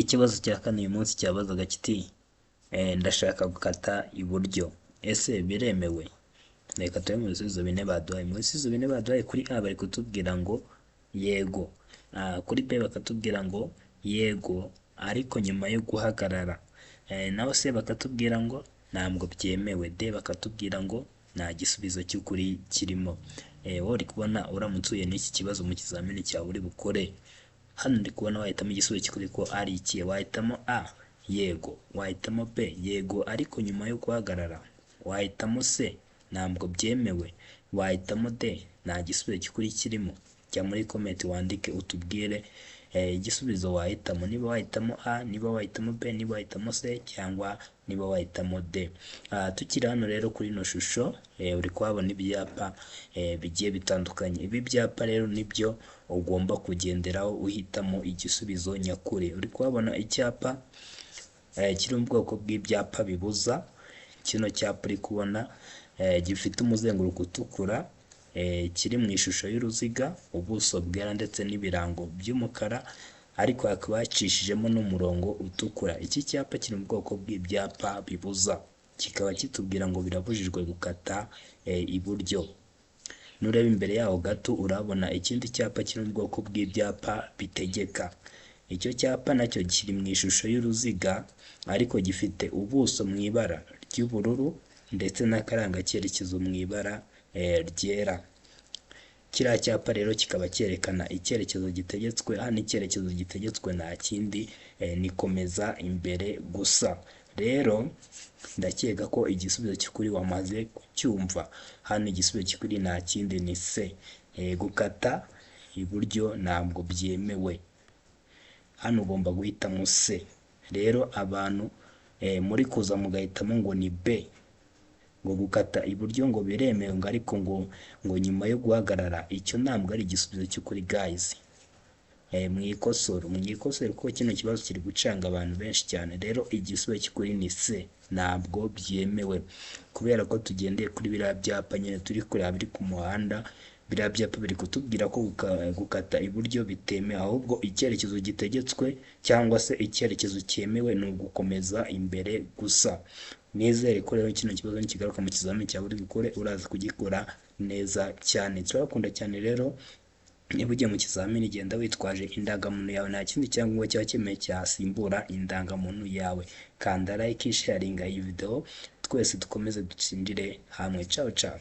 Ikibazo cya kane uyu munsi cyabazaga kiti: "Ndashaka gukata iburyo, ese biremewe?" Reka tube mu bisubizo bine baduhaye. Mu bisubizo bine baduhaye, kuri A bari kutubwira ngo yego, kuri B bakatubwira ngo yego ariko nyuma yo guhagarara, naho C bakatubwira ngo ntabwo byemewe, D bakatubwira ngo nta gisubizo cy'ukuri kirimo. Wowe uri kubona uramutse uhuye n'iki kibazo mu kizamini cyawe uri bukore, hano ndi kubona wahitamo igisubizo cy'ukuri ko ari iki? Wahitamo A, yego; wahitamo B, yego ariko nyuma yo guhagarara; wahitamo C, ntabwo byemewe; wahitamo D, nta gisubizo cy'ukuri kirimo. Jya muri comment wandike utubwire igisubizo wahitamo, niba wahitamo A, niba wahitamo B, niba wahitamo C cyangwa niba wahitamo D. Tukiri hano rero kuri ino shusho, uri kuhabona ibyapa bigiye bitandukanye. Ibi byapa rero nibyo ugomba kugenderaho uhitamo igisubizo nyakuri. Uri kuhabona icyapa kiri mu bwoko bw'ibyapa bibuza. Kino cyapa uri kubona gifite umuzenguruko utukura, kiri mu ishusho y'uruziga, ubuso bwera ndetse n'ibirango by'umukara, ariko hakaba hacishijemo n'umurongo utukura. Iki cyapa kiri mu bwoko bw'ibyapa bibuza, kikaba kitubwira ngo birabujijwe gukata iburyo. Nureba imbere yaho gato urabona ikindi cyapa kiri mu bwoko bw'ibyapa bitegeka. Icyo cyapa nacyo kiri mu ishusho y'uruziga ariko gifite ubuso mu ibara ry'ubururu ndetse n'akarangacyerekezo mu ibara ryera. Kiriya cyapa rero kikaba cyerekana icyerekezo gitegetswe. Hano icyerekezo gitegetswe nta kindi, ni komeza imbere gusa. Rero ndakeka ko igisubizo cy'ukuri wamaze kucyumva. Hano igisubizo cy'ukuri nta kindi, ni C. Gukata iburyo ntabwo byemewe. Hano ugomba guhitamo C. Rero abantu muri kuza mugahitamo ngo ni B, ngo gukata iburyo ngo biremewe, ngo ariko ngo nyuma yo guhagarara, icyo ntabwo ari igisubizo cy'ukuri, guys. Mwikosore, mwikosore, kuko kino kibazo kiri gucanga abantu benshi cyane. Rero igisubizo cy'ukuri ni C, ntabwo byemewe, kubera ko tugendeye kuri biriya byapa nyine turi kureba biri ku muhanda. Biriya byapa biri kutubwira ko gukata iburyo bitemewe, ahubwo icyerekezo gitegetswe cyangwa se icyerekezo cyemewe ni ugukomeza imbere gusa. Nizere ko rero kino kibazo nikigaruka mu kizamini cyawe uri bukore, uraza kugikora neza cyane. Turabakunda cyane. Rero niba ugiye mu kizamini, genda witwaje indangamuntu yawe, nta kindi cyangombwa cyaba cyemewe cyasimbura indangamuntu yawe. Kanda like, sharinga iyi video, twese dukomeze dutsindire hamwe. Ciao ciao.